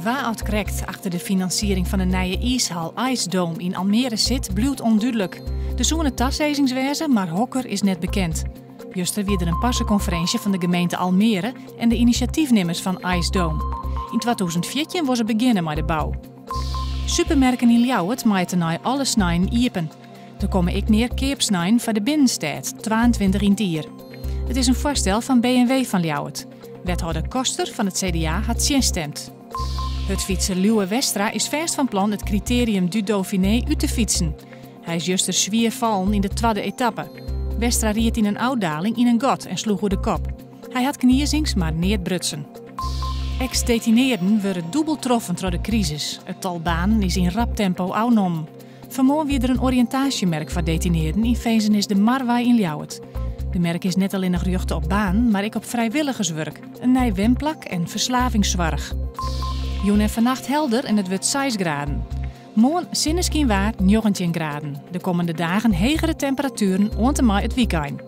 Wa oft krekt achter de finansiering fan de nije iishal Ice Dome yn Almere sit, bliuwt ûndúdlik. Der soene tasizzings wêze, mar hokker is net bekend. Juster wie der in parsekonferinsje fan de gemeente Almere en de inisjatyfnimmers fan Ice Dome. Yn 2014 wolle se begjinne mei de bou. Supermerken yn Ljouwert meie tenei alle sneinen iepen. Der komme ek mear keapsneinen foar de binnenstêd, 22 yn it jier. It is in foarstel fan B en W fan Ljouwert. Wethâlder Koster fan it CDA hat tsjinstimd. Hurdfytser Lieuwe Westra is fêst fan plan it Critérium du Dauphiné út te fytsen. Hy is juster swier fallen yn de twadde etappe. Westra ried yn in ôfdaling yn in gat en sloech oer de kop. Hy hat kniezings, mar neat brutsen. Eks-detinearden wurde dûbel troffen troch de krisis. It tal banen is yn rap tempo ôfnommen. Fanmoarn wie der in oriïntaasjemerk foar detinearden yn finzenis De Marwei yn Ljouwert. De merk is net allinnich rjochte op banen, mar ek op frijwilligerswurk, in nij wenplak en ferslavingssoarch. Jûn en fannacht helder en it wurdt 6 graden. Moarn sinneskynwaar 19 graden. De kommende dagen hegere temperatueren oant en mei it wykein.